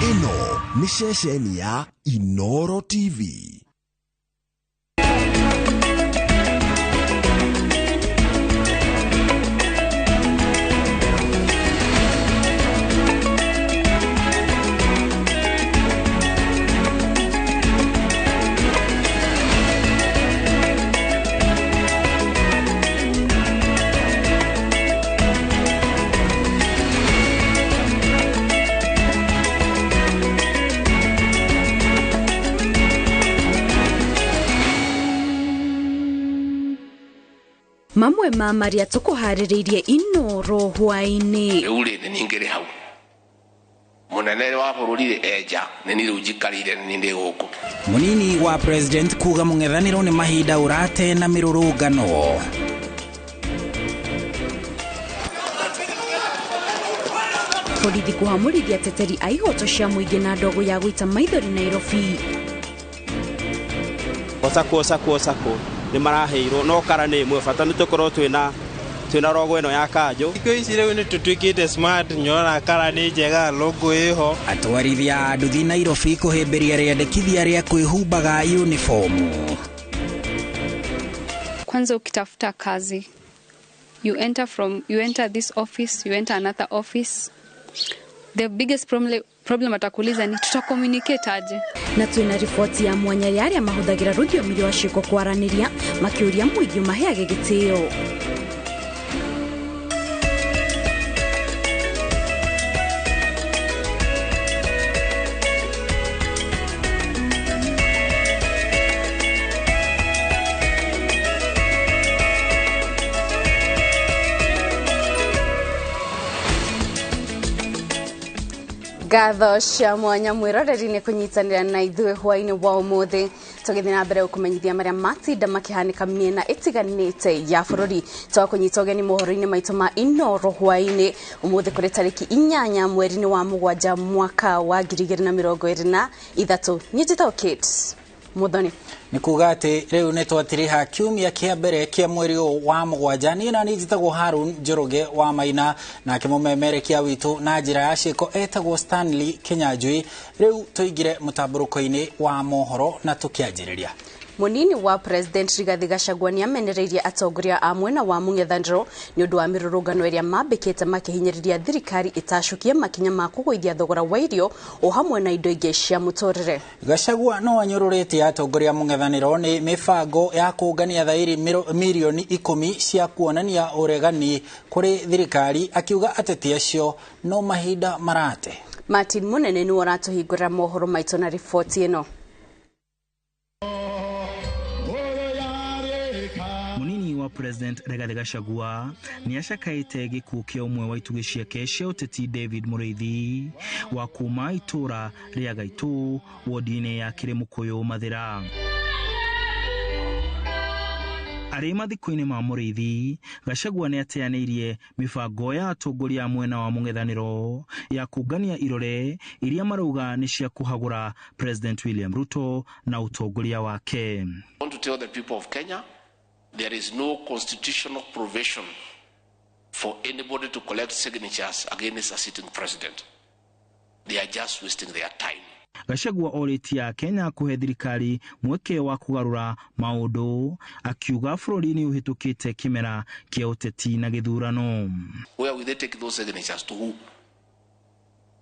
Ĩno nĩ ceceni ya Inooro TV. Mamwe ma maria tukuharĩrĩirie Inooro hwaĩ-inĩ. Rĩu rĩ, nĩ ningĩrĩ hau mũnene wa bũrũri rĩ enja nĩ niĩ rĩu njikarĩire nĩ ndĩ gũkũ. Munini wa president kuga mũng'ethanĩro nĩ mahinda ũrate na mĩrũrũngano. Borithi kũhamũrithia ateteri a ihoto cia mũingĩ na ndogo ya gũita maithori Nairobi. Sacco sacco sacco nĩ maraheirwo no kara nĩ ĩmwe, bata nĩ tũkorwo twĩna rogo ĩno ya kanjũ. Thikũ ici rĩu nĩ tũtuĩkĩte smart, nyona kara nĩ njega, logo ĩho. Atwarithia a nduthi Nairobi kũhĩmbĩria rĩandĩkithia rĩa kwĩhumbaga uniform. Kwanza ukitafuta kazi, you enter this office, you enter another office. The biggest problem atakuuliza ni tuta communicate aje. Na twina riboti ya mwanya ya arĩa mahũthagĩra rũthiomi rwa ciĩko kwaranĩria makĩũria mũingĩ ũmaheage gĩtĩo. Ngatho cia mwanya mwĩroreri nĩ kũnyitanĩra na ithuĩ hwaĩ-inĩ wa ũmũthĩ tũgĩthiĩ na mbere gũkũmenyithia marĩa matinda makĩhanĩka mĩena ĩtiganĩte ya bũrũri. Twakũnyita ũgeni mohoro-inĩ maitũ ma Inooro hwaĩ-inĩ ũmũthĩ kũrĩ tarĩki 8 mweri-inĩ wa 7 mwaka wa 2023. Niĩ njĩtagwo Kate Muthoni. Nĩ kuga atĩ rĩu nĩ twatiriha kiumia kĩa mbere kĩa mweri ũyũ wa 7. Niĩ na niĩ njĩtagwo Harun Njoroge wa Maina, nake mũmemerekia witũ na njĩra ya ciĩko etagwo Stanley Kinyanjui. Rĩu tũingĩre mũtambũrũko-inĩ wa mohoro na tũkĩanjĩrĩria. Munini wa President Rigathi Gachagua nĩ amenereirie atongoria a mwena wa mũng'ethanĩro nĩ ũndũ wa mĩrũrũngano ĩrĩa mambĩkĩte makĩhinyĩrĩria thirikari ĩtacũkie makinya ma kũgũithia thogora wa irio o hamwe na indo ingĩ cia mũtũrĩre. Gachagua no anyũrũrĩtie atongoria a mũng'ethanĩro nĩ mĩbango ya kũngania thairi mirioni 10 cia kuonania ũregani kũrĩ thirikari, akiuga ateti acio no mahinda marate. Martin Munene nĩwe ũratũhingũrĩra mohoro maitũ na riboti ĩno. Wa President Rigathi Gachagua nĩ acakaĩte gĩkuũ kĩa ũmwe wa itugĩ ciake cia ũteti David Mũrĩithi wa kuma itũra rĩa Gaitũ wodi-inĩ ya Kĩrĩmũkũyũ Mathĩra. Arĩ mathiko-inĩ ma Mũrĩithi, Gachagua nĩ ateanĩirie mĩbango ya atongoria a mwena wa mũng'ethanĩro ya kũngania irore iria marauga nĩ cia kũhagũra President William Ruto na ũtongoria wake. I want to tell the people of Kenya there is no constitutional provision for anybody to collect signatures against a sitting president. They are just wasting their time. Gachagua orĩtie Kenya kũhe thirikari mweke wa kũgarũra maũndũ, akiuga bũrũri nĩ ũhĩtũkĩte kĩmera kĩa ũteti na gĩthurano. Where will they take those signatures to who?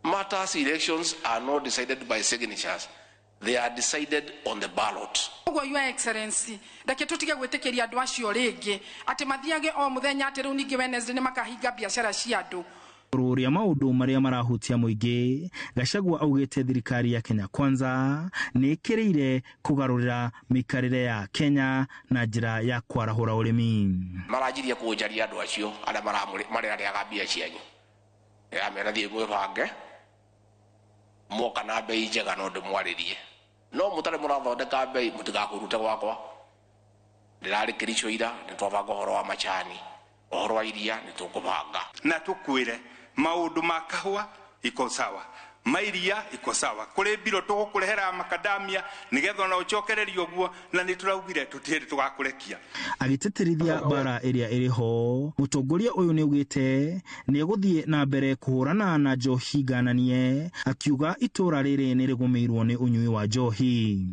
Matters elections are not decided by signatures. They are decided on the ballot. Ũguo Your Excellency, reke tũtige gwĩtĩkĩria andũ acio rĩngĩ atĩ mathiage o mũthenya atĩ rĩu ningĩ Wednesday nĩ makahinga biacara cia andũ. Rũrĩa maũndũ marĩa marahutia mũingĩ, Gachagua augĩte thirikari ya Kenya Kwanza nĩ ĩkĩrĩire kũgarũrĩra mĩikarĩre ya Kenya na njĩra ya kwarahũra ũrĩmi. Maranjirie kũnjaria andũ acio arĩa mararĩaga mbia cianyu. Ndĩramera thiĩ mwĩbange mwoka na mbei njega no ndĩmwarĩrie. No mũtarĩ mũrathondeka mbei mũtigakũrute gwakwa. Ndĩrarĩ Kericho ira nĩ twabanga ũhoro wa macani, ũhoro wa iria nĩ tũkũbanga. Na tũkwĩre maũndũ ma kahũa iko sawa, Mairia iko sawa kuri biro tugukurehera makadamia nigetha ona ucokererio guo na ni turaugire tutihiri tugakurekia. Agiteterithia bara ĩrĩa ĩrĩ ho, mũtongoria ũyũ nĩaugĩte nĩegũthiĩ na mbere kũhũrana na njohi ngananie, akiuga itũra rĩrĩ nĩrĩgũmĩirwo nĩ ũnyui wa njohi.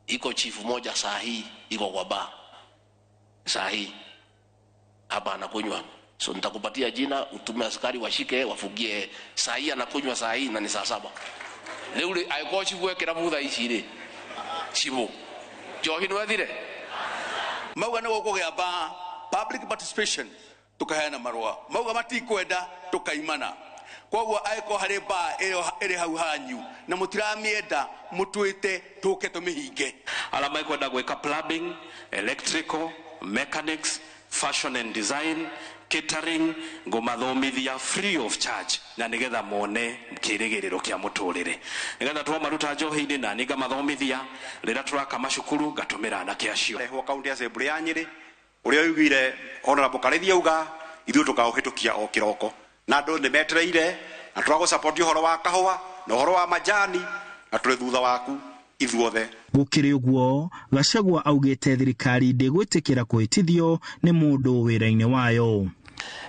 Iko chifu moja saa hii iko kwa bar saa hii hapa anakunywa, so nitakupatia jina utume askari washike wafugie. Saa hii anakunywa saa hii na ni saa 7 rĩu rĩ angĩkorwo chifu ekĩra mutha ici rĩ chifu njohi nĩwethire mauga nĩ gũkũgĩa bar public participation tukaheana marũa mauga matikwenda tukaimana. Koguo angĩkorwo harĩ bar ĩyo ĩrĩ hau hanyu na mũtiramĩenda mũtwĩte tũke tũmĩhinge. Arĩa mekwenda gwĩka plumbing, electrical, mechanics, fashion and design, catering ngumathomithia free of charge na nigetha mone kĩrĩgĩrĩro kĩa mũtũrĩre, nigetha twamaruta njohi-inĩ na niĩ ngamathomithia rĩrĩa tũraka macukuru ngatũmĩra anake acio. Rehwo kaunti assembly ya Nyĩrĩ ũrĩa oigire Honorable Karĩthi auga ithuĩ tũkaũhĩtũkia o kĩroko na andũ nĩ metereire na tũragũ ũhoro wa kahũa na ũhoro wa majani na tũrĩ thutha waku ithuothe. Gũkĩrĩ ũguo, Gachagua augĩte thirikari ndĩgwĩtĩkĩra kũhĩtithio nĩ mũndũ wĩra-inĩ wayo.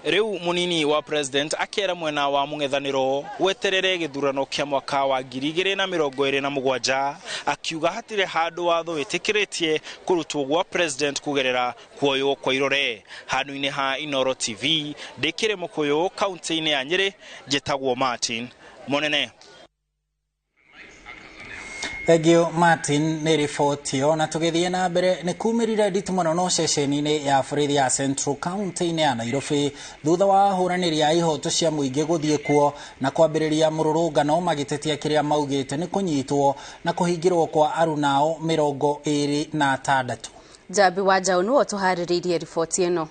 Riu munini wa president akera mwena wa mung'ethaniro weterere githurano kia mwaka wa 2027 akiuga hatire handu watho witikiretie kurutwo gwa president kugerera kuoywo kwa irore. Handu-ini ha Inoro TV ndikire mukuyu kaunti-ini ya Nyeri, njitagwo Martin Monene. Thank you Martin nĩ riboti ĩyo. Na tũgĩthiĩ na mbere nĩ kumĩrire nditũ mũno no ceceni-inĩ ya borithi ya Central County-inĩ ya Nairobi thutha wa ahũranĩri a ihoto cia mũingĩ gũthiĩ kuo na kwambĩrĩria mũrũrũngano magĩtetia kĩrĩa maugĩte nĩ kũnyitwo na kũhingĩrwo kwa arunao 26. Njambi wa Njaũ nĩwe ũtũharĩrĩirie riboti ĩno.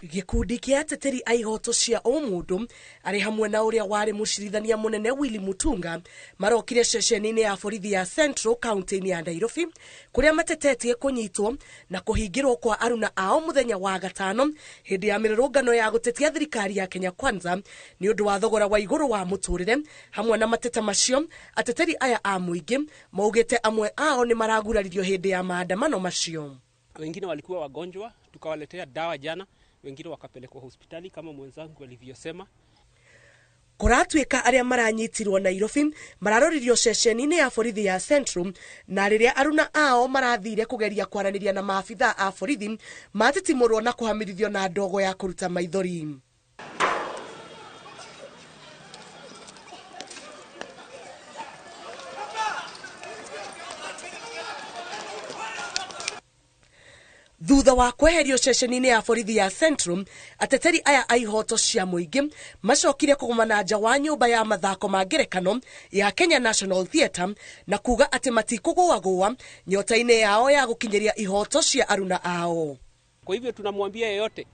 Gĩkundi kĩa ateteri a ihoto cia ũmũndũ arĩ hamwe na ũrĩa warĩ mũcirithania mũnene Willy Mutunga marokire ceceni-inĩ ya borithi ya Central County-inĩ ya Nairobi kũrĩa matetetie kũnyitwo na kũhingĩrwo kwa aruna ao mũthenya wa gatano hĩndĩ ya mĩrũrũngano ya gũtetia thirikari ya Kenya Kwanza nĩ ũndũ wa thogora wa igũrũ wa mũtũrĩre. Hamwe na mateta macio, ateteri aya a mũingĩ maugĩte amwe ao nĩ maraguraririo hĩndĩ ya maandamano macio. Wengine walikuwa wagonjwa, tukawaletea dawa jana, wengine wakapelekwa hospitali kama mwenzangu alivyosema. Kũratuĩka arĩa maranyitirwo Nairobi mararoririo ceceni-inĩ ya borithi ya Central na rĩrĩa aruna ao marathire kũgeria kwaranĩria na maabitha a borithi matitimũrwo na kũhamĩrithio na ndogo ya kũruta maithori. Thutha wa kweherio ceceni-inĩ ya borithi ya Central, ateteri aya a ihoto cia mũingĩ macokire kũgomana nja wa nyũmba ya mathako ma ngerekano ya Kenya National Theatre na kuga atĩ matikũgũagũa nyota-inĩ yao ya gũkinyĩria ihoto cia aruna ao. Kwa hivyo tunamwambia yeyote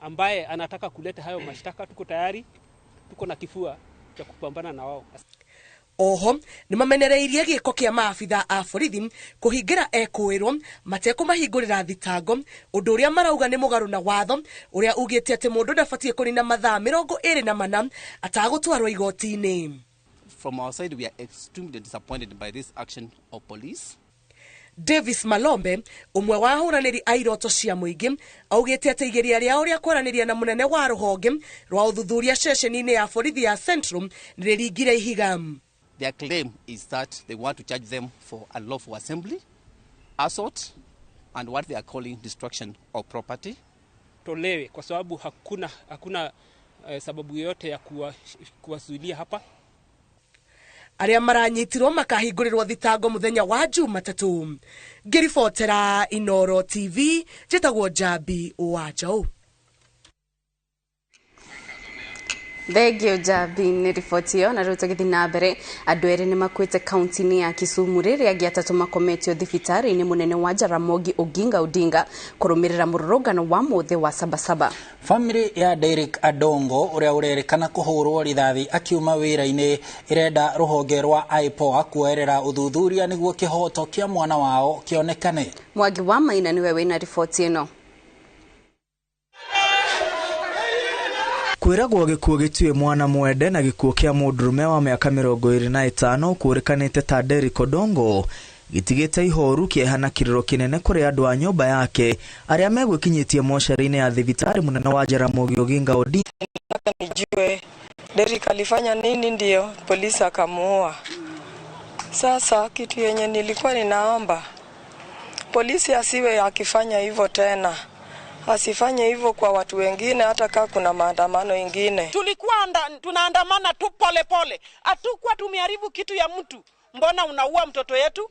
ambaye anataka kuleta hayo mashtaka, tuko tayari, tuko na kifua cha kupambana na wao. Oho nĩ mamenereirie gĩko kĩa maabitha a borithi kũhingĩra ekũĩrwo matekũmahingũrĩra thitango, ũndũ ũrĩa marauga nĩ mũgarũ na watho ũrĩa ugĩte atĩ mũndũ ndabatiĩ kũnina mathaa 24 atagũtwarwo igoti-inĩ. From our side, we are extremely disappointed by this action of police. Davis Malombe ũmwe wa ahũranĩri a iroto cia mũingĩ augĩte atĩ igeria rĩao rĩa kwaranĩria na mũnene wa rũhonge rwa ũthuthuria ceceni-inĩ ya borithi ya Central nĩ rĩringire ihiga. Their claim is that they want to charge them for unlawful assembly, assault, and what they are calling destruction of property. Tolewe kwa sababu hakuna sababu yoyote ya kuwazuilia hapa. Arĩa maranyitirwo makahingũrĩrwo thitango mũthenya wa Jumatatũ. Ngĩribotera Inoro TV, njĩtagwo Njambi wa Njaũ. Thengio Njambi nĩ riboti ĩyo. Na rĩu tũgĩthiĩ na mbere, andũ erĩ nĩ makuĩte kaunti-inĩ ya Kisumu rĩrĩa angĩ atatũ makometio thibitarĩ-inĩ mũnene wa Jaramogi Oginga Odinga kũrũmĩrĩra mũrũrũngano wa mũthĩ wa Sabasaba. Famĩlĩ ya Derek Adongo ũrĩa ũrerĩkana kũhũrwo rithathi akiuma wĩra-inĩ ĩrenda rũhonge rwa IPOA kuoerera ũthuthuria nĩguo kĩhoto kĩa mwana wao kĩonekane. Mwangi wa Maina nĩwe wĩna riboti ĩno. Kwĩragwo gĩkuũ gĩtuĩ mwana mwende na gĩkuũ kĩa mũndũrũme wa mĩaka 25 kũũrĩkanĩte ta Derrick Odongo gĩtigĩte ihoru kĩeha na kĩrĩro kĩnene kũrĩ andũ a nyũmba yake arĩa megwĩkinyĩtie mocarĩ-inĩ ya thibitarĩ mũnene wa Jaramogi Oginga Odinga. Nataka nijue Derrick alifanya nini ndio polisi akamuua. Sasa kitu yenye nilikuwa ninaomba polisi asiwe akifanya hivyo tena, asifanye hivyo kwa watu wengine, hata kama kuna maandamano ingine. Tulikuwa tunaandamana tu pole pole, hatukuwa tumeharibu kitu ya mtu. Mbona unaua mtoto yetu?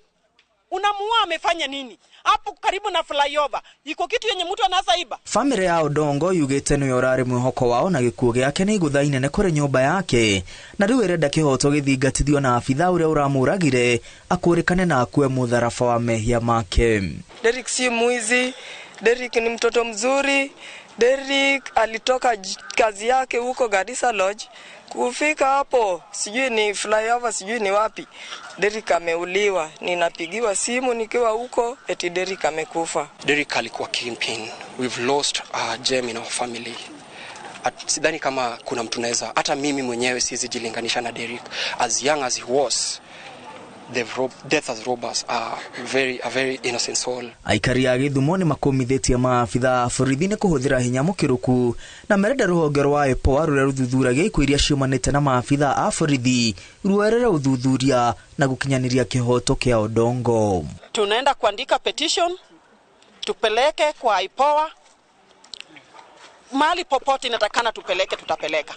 Unamuua amefanya nini? Hapo karibu na flyover iko kitu yenye mtu anaweza iba. Family ya Odongo yugite nĩwe ũrarĩ mwĩhoko wao na gĩkuũ gĩake nĩ igũtha inene kũrĩ nyũmba yake, na rĩu ĩrenda kĩhoto gĩthingatithio na abitha ũrĩa ũramũragire akũrĩkane na akue mũtharaba wa mehia make. Derrick si mwizi, Derrick ni mtoto mzuri. Derrick alitoka kazi yake huko Garissa Lodge, kufika hapo sijui ni flyover sijui ni wapi, Derrick ameuliwa. Ninapigiwa simu nikiwa huko eti Derrick amekufa. Derrick alikuwa kingpin. We've lost a gem in our family. Sidhani kama kuna mtu naweza, hata mimi mwenyewe siwezi jilinganisha na Derrick. As young as he was, death has robbed us a very innocent soul. Aikari a Gĩthumo nĩ makũmithĩtie maabitha a borithi nĩ kũhũthĩra hinya mũkĩrũku na merenda rũhonge rwa IPOA rũrĩa rũthuthuragia ikuũ iria ciumanĩte na maabitha a borithi ruoerere ũthuthuria na gũkinyanĩria kĩhoto kĩa Odongo. Tunaenda kuandika petition tupeleke kwa IPOA, mahali popote inatakana tupeleke, tutapeleka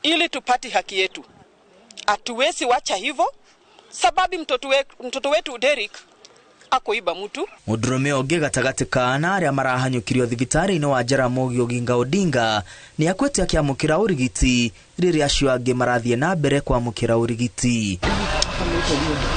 ili tupate haki yetu. Hatuwezi wacha hivyo sababu mtoto wetu Derrick akoiba mtu. Mũndũrũme ũngĩ gatagatĩ ka ana arĩa marahanyũkirio thibitarĩ-inĩ wa Jaramogi Oginga Odinga nĩ akuĩte akĩamũkĩra ũrigiti rĩrĩa acio angĩ marathiĩ na mbere kwamũkĩra ũrigiti.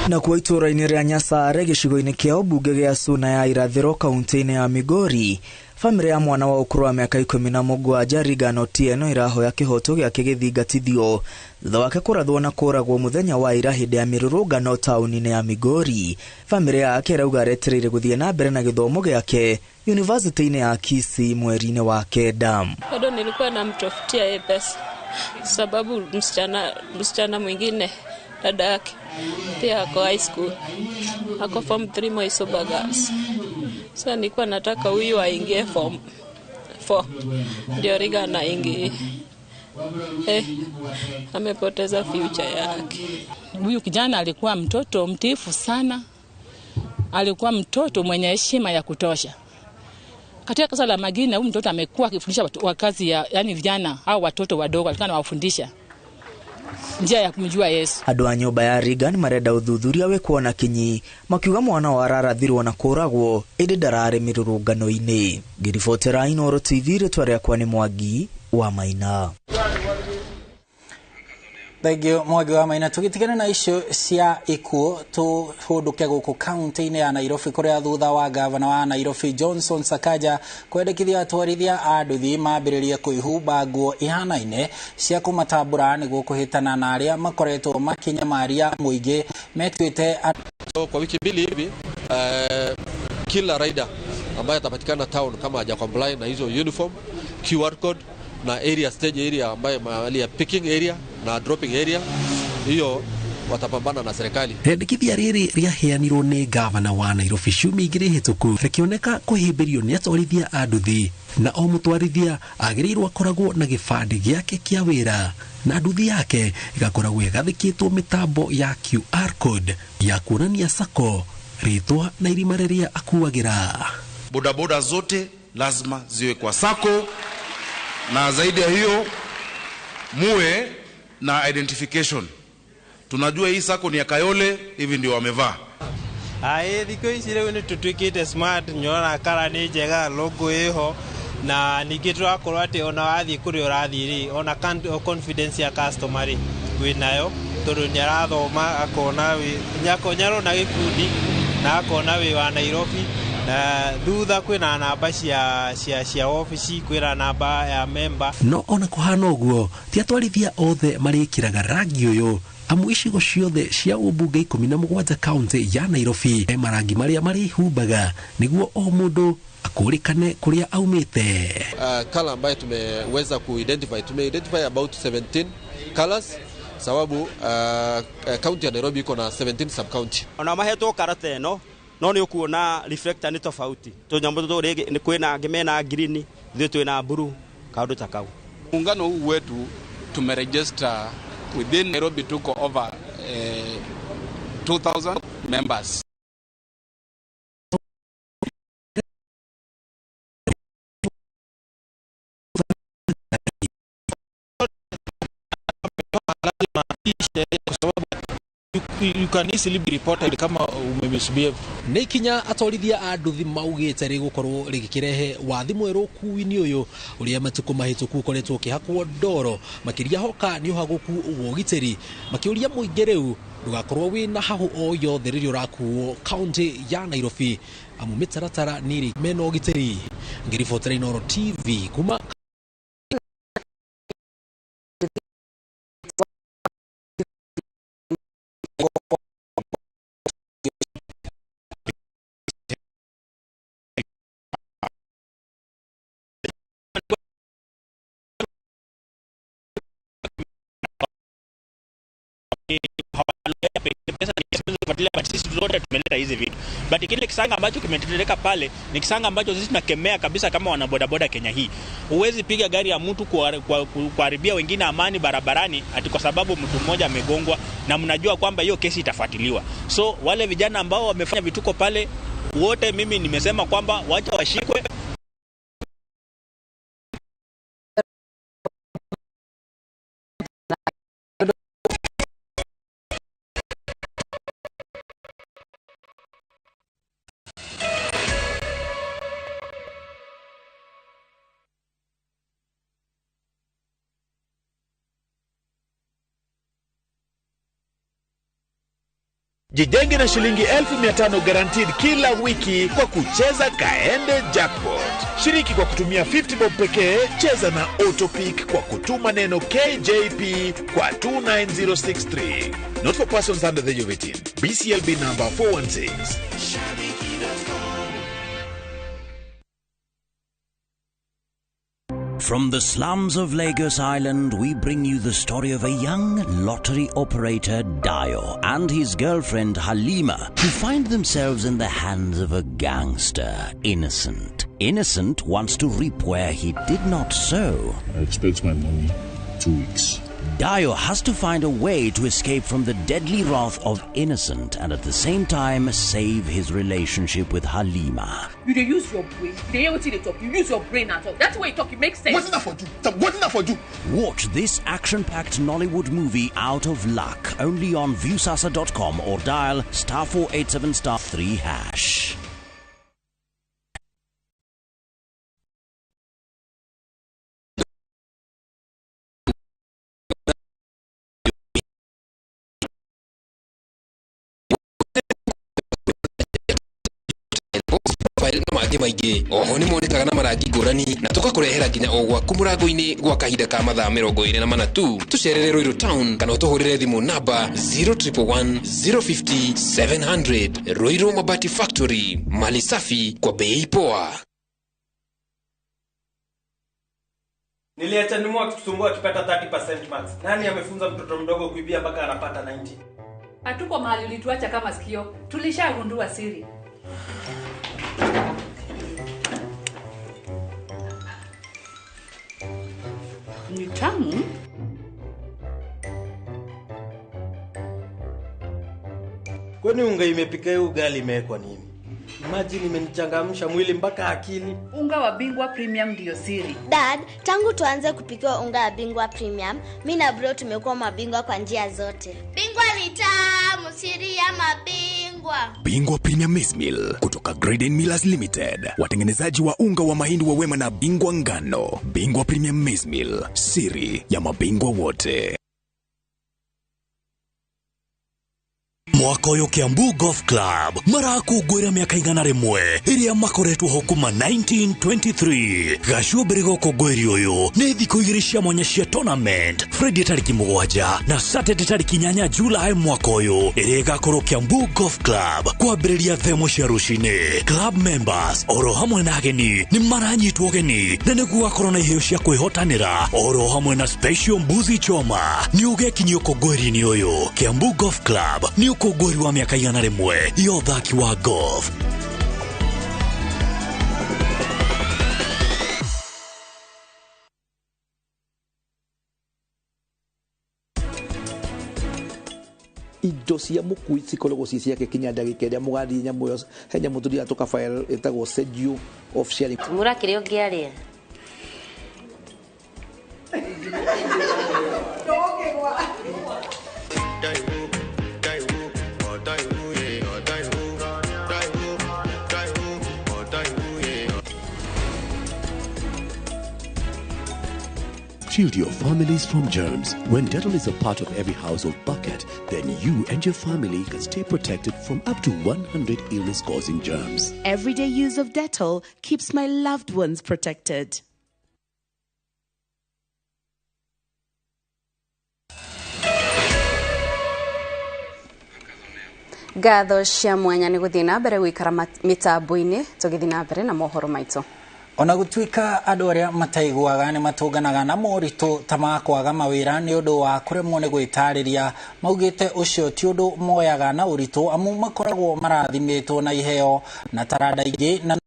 Nakuo itũũra-inĩ rĩa Nyasare gĩcigo-inĩ kĩa ũmbunge gĩa Suna ya Irathĩro kaunti-inĩ ya Migori, famĩlĩ ya mwana wa ũkũrũ wa mĩaka 17 Regan Otieno ĩrahoya kĩhoto gĩake gĩthingatithio thutha wake kũrathwo na kũragwo mũthenya wa ira hĩndĩ ya mĩrũrũngano taũni-inĩ ya Migori. Famĩlĩ yake ĩrauga aretereire gũthiĩ na mbere na gĩthomo gĩake yunivasĩtĩ-inĩ ya Kisii mweri-inĩ wa 9. Bado nilikuwa namtafutia yeye pesa sababu msichana mwingine dada yake pia ako high school, ako form 3 Moi Sober Girls. Sasa nilikuwa nataka huyu aingie form 4 ndio Regan aingie. Amepoteza future yake. Huyu kijana alikuwa mtoto mtiifu sana, alikuwa mtoto mwenye heshima ya kutosha. Katika kanisa la Magina huyu mtoto amekuwa akifundisha wakazi ya, yani vijana au watoto wadogo, alikuwa anawafundisha njia ya kumjua Yesu. Andũ a nyũmba ya Regan marenda ũthuthuria wĩkwo na kinyi makiuga mwana wa ararathirwo na kũragwo ĩndĩ ndararĩ mĩrũrũngano-inĩ. Ngĩribotera Inooro TV, rĩtwa rĩakwa nĩ Mwangi wa Maina. Thengiũ Mwangi wa Maina. Tũgĩtigana na icio cia ikuũ tũhũndũke gũkũ kaunti-inĩ ya Nairobi kũrĩa thutha wa gavana wa Nairobi Johnson Sakaja kwendekithia atwarithia a nduthi mambĩrĩrie kwĩhumba nguo ihanaine cia kũmatambũra nĩguo kũhĩtana na arĩa makoretwo makĩnyamaria mũingĩ metuĩte. So, kwa wiki mbili hivi kila rider ambaye atapatikana town kama haja comply na hizo uniform, QR code na area stage area ambaye mahali ya picking area na dropping area, hiyo watapambana na serikali. Rendekithia rĩrĩ rĩaheanirwo nĩ gavana wa Nairobi ciumia igĩrĩ hĩtũku rĩkĩoneka kũhĩmbĩrio nĩ atwarithia a nduthi, na o mũtwarithia agĩrĩirwo akoragwo na gĩbandĩ gĩake kĩa wĩra na nduthi yake ĩgakoragwo ĩgathĩkĩtwo mĩtambo ya QR code ya kuonania sako, rĩtwa na irima rĩrĩa akuagĩra. Bodaboda zote lazima ziwe kwa sako, na zaidi ya hiyo muwe na identification. Tunajua hii sako ni ya Kayole, hivi ndio wamevaa. Ae thikũ ici rĩu nĩ tũtuĩkĩte smart, nyona kara nĩ njega, logo ĩho, na ningĩ tũrakorwo atĩ ona wathiĩ kũrĩa ũrathiĩ rĩ, ona confidence ya customer rĩ wĩnayo, tondũ nĩ arathoma akona nĩ gĩkundi na akona wĩ wa Nairobi, na thutha kwĩna namba cia ofici, kwĩna namba ya member. No ona kũhana ũguo ti atwarithia othe marĩkĩraga rangi ũyũ, amu icigo ciothe cia ũmbunge 17 kaunti ya Nairobi marangi marĩa marĩhumbaga nĩguo o mũndũ Akũrĩkane kũrĩa aumĩte. Color ambayo tumeweza kuidentify, tumeidentify about 17 colors sababu county ya Nairobi iko na 17 sub county. Ona mahetwo karata ĩno no nĩ ũkuona reflector nĩ tofauti tũnyamũ tũtũ rĩngĩ nĩ kwĩna angĩ mena green, ithuĩ twĩna blue, kaũndũ ta kau. Muungano huu wetu tumeregister within Nairobi tuko over 2000 members. You can easily be reported kama umemisbehave. Nĩ ikinya atwarithia a nduthi maugĩte rĩgũkorwo rĩgĩkĩrehe wathi mwerũ ũkuui-inĩ ũyũ ũrĩa matukũ mahĩtũku ũkoretwo ũkĩhakwo ndoro makĩria hoka nĩ ũhagũku wa ũgitĩri, makĩũria mũingĩ rĩu ndũgakorwo wĩna hahũ o yothe rĩrĩa ũrakuo kaunti ya Nairobi amu mĩtaratara nĩ ĩrĩ mena ũgitĩri. Ngĩribotera Inooro TV kuma Sisi zote tumeleta hizi vitu, but kile kisanga ambacho kimeteleka pale ni kisanga ambacho sisi tunakemea kabisa kama wanabodaboda Kenya hii. Huwezi piga gari ya mtu kuharibia wengine amani barabarani ati kwa sababu mtu mmoja amegongwa, na mnajua kwamba hiyo kesi itafuatiliwa. So wale vijana ambao wamefanya vituko pale wote, mimi nimesema kwamba wacha washikwe. Jijenge na shilingi 1500 guaranteed kila wiki kwa kucheza Kaende Jackpot. Shiriki kwa kutumia 50 bob pekee, cheza na Autopick kwa kutuma neno KJP kwa 29063. Not for persons under the age of 18. BCLB number 416. From the slums of Lagos Island, we bring you the story of a young lottery operator, Dayo, and his girlfriend, Halima, who find themselves in the hands of a gangster, Innocent. Innocent wants to reap where he did not sow. I expect my money 2 weeks. Dayo has to find a way to escape from the deadly wrath of Innocent and at the same time save his relationship with Halima. You dey use your brain. You dey hear wetin they talk. You use your brain at all. That's the way you talk. It makes sense. What's that for you? What's that for you? Watch this action-packed Nollywood movie Out of Luck only on Viusasa.com or dial *487*3#. Na mangĩ maingĩ oho nĩ monekaga na marangi ngũrani na tũgakũrehera nginya o gwaku mũrango-inĩ gwa kahinda ka mathaa 24 tu. Tũcerere Ruiru Town kana ũtũhũrĩre thimũ namba 0111 050 700. Ruiru Mabati Factory, mali safi kwa bei poa. Niliacha nimu akitusumbua akipata 30% marks. Nani amefunza mtoto mdogo kuibia mpaka anapata 90? Hatuko mahali ulituacha kama sikio. Tulishagundua siri. Ni tamu. Kwani unga imepika hiyo ugali imewekwa nini? Imagine imenichangamsha mwili mpaka akili. Unga wa Bingwa Premium ndio siri. Dad, tangu tuanze kupika unga wa Bingwa Premium, mimi na bro tumekuwa mabingwa kwa njia zote. Bingwa ni tamu, siri ya mabingwa. Bingwa Premium Maize Meal kutoka Graden Millers Limited, watengenezaji wa unga wa mahindi wa Wema na Bingwa Ngano. Bingwa Premium Maize Meal, siri ya mabingwa wote. Mwaka ũyũ Kiambu Golf Club marakũngũĩra mĩaka 101 ĩrĩa makoretwo ho kuma 1923. Gacũmbĩrĩ ga ũkũngũĩri ũyũ nĩ thikũ 2 cia mwanya cia tournament, Friday tarĩki 7 na Saturday tarĩki 8 July mwaka ũyũ, ĩrĩa ĩgakorwo Kiambu Golf Club kwambĩrĩria thaa 1 cia rũcinĩ. Club members oro hamwe na ageni nĩ maranyitwo ũgeni na nĩguo gakorwo na iheo cia kwĩhotanĩra oro hamwe na special mbuzi choma. Nĩ ũgekinyia ũkũngũĩri-inĩ ũyũ. Kiambu Golf Club nĩ ũkũngũĩri wa mĩaka 101 ya ũthaki wa golf. Indo cia mũkui cikoragwo ci ciake kinya ndagĩka ĩrĩa mũgathiĩ nyamũ ĩyo, he nyamũ tũthiaga tũka file ĩtagwo schedule of sharing. Tumura kĩrĩa ũngĩarĩa. Shield your families from germs. When Dettol is a part of every household bucket, then you and your family can stay protected from up to 100 illness-causing germs. Everyday use of Dettol keeps my loved ones protected. Ngatho cia mwanya nĩ gũthiĩ na mbere gũikara mĩtambo-inĩ tũgĩthiĩ na mbere na mohoro maitũ. Ona gũtuĩka andũ arĩa mataiguaga nĩ matũnganaga na moritũ ta ma kwaga mawĩra nĩ ũndũ wa kũremwo nĩ gwĩtarĩria, maugĩte ũcio ti ũndũ moyaga na ũritũ amu makoragwo marathimĩtwo na iheo na taranda ingĩ na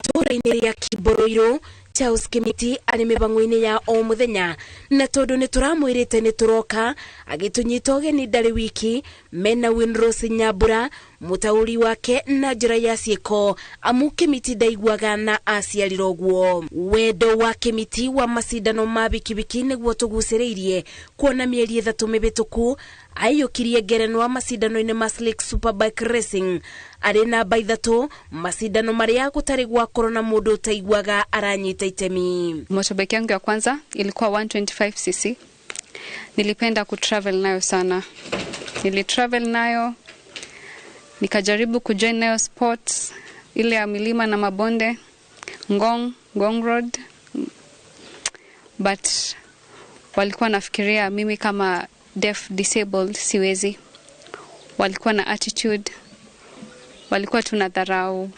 itũũra-inĩ rĩa Kimbũrũirũ, Charles Kimiti arĩ mĩbango-inĩ ya o mũthenya, na tondũ nĩ tũramwĩrĩte nĩ tũroka, agĩtũnyita ũgeni ndarĩ wiki mena Winrose Nyambura mũtaũri wake na njĩra ya ciĩko, amu Kimiti ndaiguaga na aciarirwo ũguo. Wendo wa Kimiti wa macindano ma bikibiki nĩguo tũgucĩrĩirie kuona mĩeri 3 mĩhĩtũku aiyũkirie ngerenwa macindano-inĩ ma Slick Superbike Racing arĩ namba 3 macindano marĩa gũtarĩ gwakorwo na mũndũ ũtaiguaga aranyita itemi. Motorbike yangu ya kwanza ilikuwa 125cc. Nilipenda kutravel nayo sana. Nilitravel nayo, nikajaribu kujoin nayo sports ile ya milima na mabonde, Ngong Road. But walikuwa nafikiria mimi kama deaf disabled siwezi. Walikuwa na attitude, walikuwa tunadharau.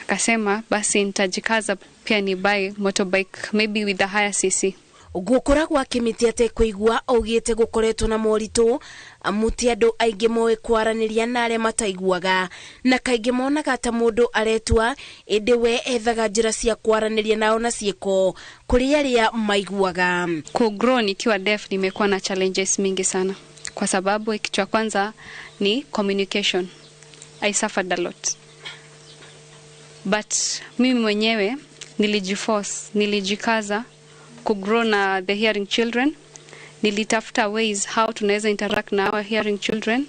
Akasema basi nitajikaza pia ni buy motorbike maybe with the higher cc. Gukura gwa Kimiti atekũigua augĩte gũkoretwo na moritũ amu ti andũ aingĩ moĩ kwaranĩria na arĩa mataiguaga, na kaingĩ monaga ta mũndũ aretua, ĩndĩ we ethaga njĩra cia kwaranĩria nao na ciĩko kũrĩ arĩa maiguaga. Kugrow nikiwa deaf nimekuwa na challenges mingi sana, kwa sababu kitu cha kwanza ni communication. I suffered a lot, but mimi mwenyewe nilijiforce, nilijikaza kugrow na the hearing children. Nilitafuta ways how tunaweza interact na our hearing children.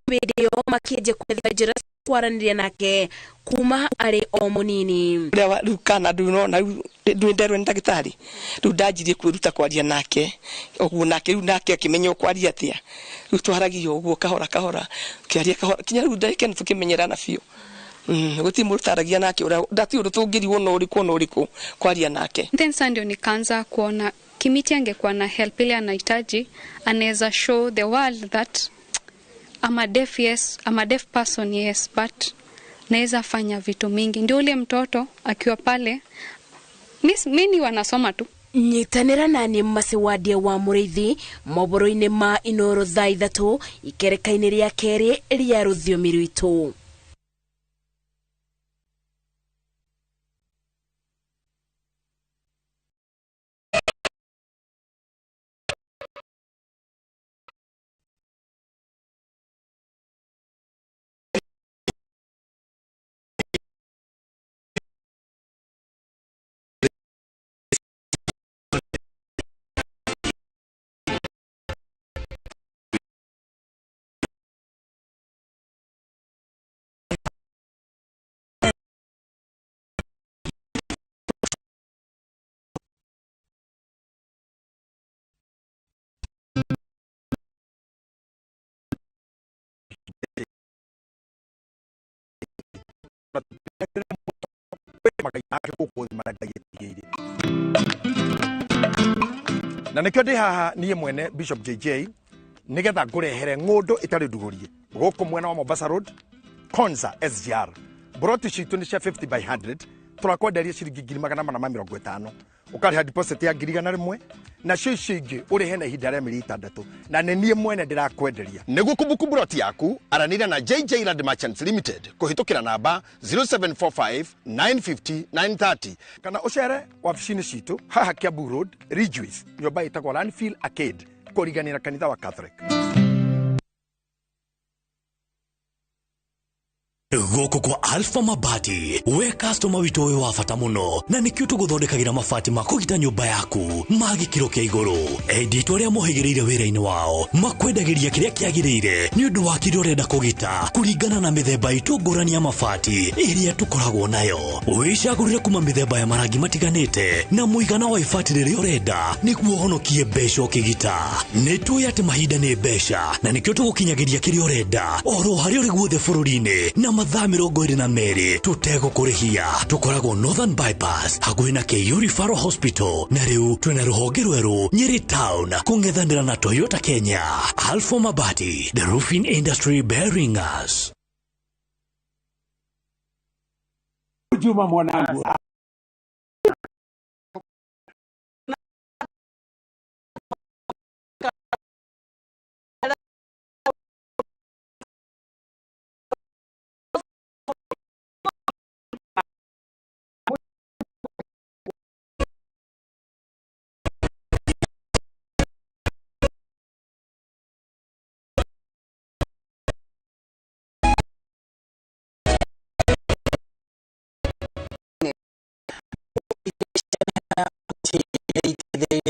Video makĩenje kwetha njĩra cia kwaranĩria nake kuma arĩ o mũnini. Ũrĩa rĩu kana ndunona rĩu nderwo nĩ ndagĩtarĩ, rĩu ndanjirie kwĩruta kwaria nake ũguo, nake rĩu nake akĩmenya ũkwaria atĩa. Rĩu twaragia ũguo kahora kahora, tũkĩaria kahora kinya rĩu ndagĩka ĩno tũkĩmenyerana biũ. Gũtirĩ mũndũ taragia nake ũrĩa ndati ũndũ tũngĩrigwo na ũrĩkũ na ũrĩkũ kwaria nake. Then sasa ndio nikaanza kuona Kimiti angekuwa na help ile anahitaji, anaweza show the world that I'm a deaf, yes, I'm a deaf person, yes, but naweza fanya vitu mingi. Ndio ule mtoto akiwa pale, mimi wanasoma tu. Nyitanĩra nani Macewadia wa Mũrĩithi mohoro-inĩ ma Inooro thaa 3 ikereka-inĩ rĩa kerĩ rĩa rũthiomi rwitũ. Magai make gũkũ thĩ marĩa Ngai atigĩire. Na nĩkĩo ndĩ haha niĩ mwene Bishop JJ nĩgetha ngũrehere ng'ũndũ ĩtarĩ ndugũrie gũkũ mwena wa Mombasa Road, Konza SGR. Broti citũ nĩ cia 50 by 100, tũrakwenderia ciringi 450,000, ũkarĩha deposit ya 100,000, nacio icio ingĩ ũrĩhe na ihinda rĩa mĩeri 6, na nĩ niĩ mwene ndĩrakwenderia. Nĩguo kumbuku broti yaku, aranĩria na JJ Land Merchants Limited kũhĩtũkĩra namba 0745 950 930, kana ũcere wabici-inĩ citũ haha Kiambu Road, Ridgeways, nyũmba ĩtagwo Landfill Arcade, kũriganĩra kanitha wa Catholic. Gũkũ kwa Alpha Mabati, we customer witũ wĩ wa bata mũno, na nĩkĩo tũgũthondekagĩra mabati ma kũgita nyũmba yaku ma gĩkĩro kĩa igũrũ. Enditũ arĩa mohĩgĩrĩire wĩra-inĩ wao makwendagĩria kĩrĩa kĩagĩrĩire nĩ ũndũ wa kĩrĩa ũrenda kũgita kũringana na mĩthemba itũ ngũrani ya mabati ĩrĩa tũkoragwo nayo. Wĩcagũrĩre kuma mĩthemba ya marangi matiganĩte na mũigana wa ibati rĩrĩa ũrenda nĩguo ũhonokie mbeca ũkĩgita. Nĩ tũĩ atĩ mahinda nĩ mbeca, na nĩkĩo tũgũkinyagĩria kĩrĩa ũrenda oro harĩa ũrĩ guothe bũrũri-inĩ na mathaa 22 tũtegũkũrĩhia. Tũkoragwo Northern Bypass hakuhĩ na KU Referral Hospital, na rĩu twĩna rũhonge rwerũ Nyeri Town kũng'ethanĩra na Toyota Kenya. Alpha Mabati, the roofing industry bearing us. Juma mwanangu.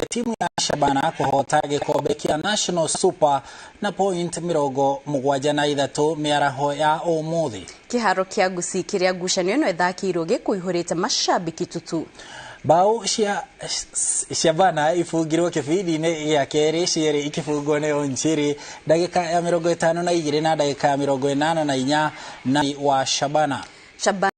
Timu ya Shabana kũhota gĩkombe kĩa National Super na point 73 mĩaraho ya ũmũthĩ. Kĩharo kĩa Gusii kĩrĩa ngucanio ĩno ĩthakĩirwo gĩkũihũrĩte mashabiki tutu. Bao cia Shabana ibungirwo kĩbindi-inĩ gĩa kerĩ, cierĩ ikĩbungwo nĩ Onchiri ndagĩka ya 52 na ndagĩka ya 84 na wa Shabana. Shabana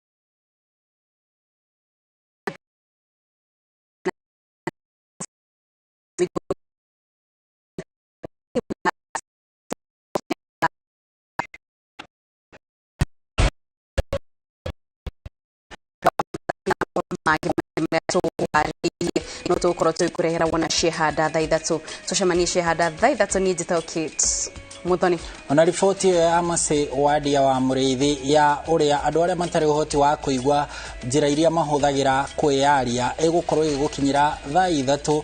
no tũgũkorwo tũgĩkũrehera wona ciehanda thaa 3, tũcemanie ciehanda thaa 3. Niĩ njĩtagwo Kate Muthoni. Ona riboti ĩyo ya Mercy Wadia wa Mũrĩithi ya ũrĩa andũ arĩa matarĩ ũhoti wa kũigua njĩra iria mahũthagĩra kwĩyaria ĩgũkorwo ĩgĩgũkinyĩra thaa 3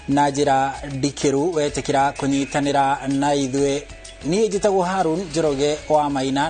na njĩra ndikĩru. Wetĩkĩra kũnyitanĩra na ithuĩ. Niĩ njĩtagwo Harun Njoroge wa Maina.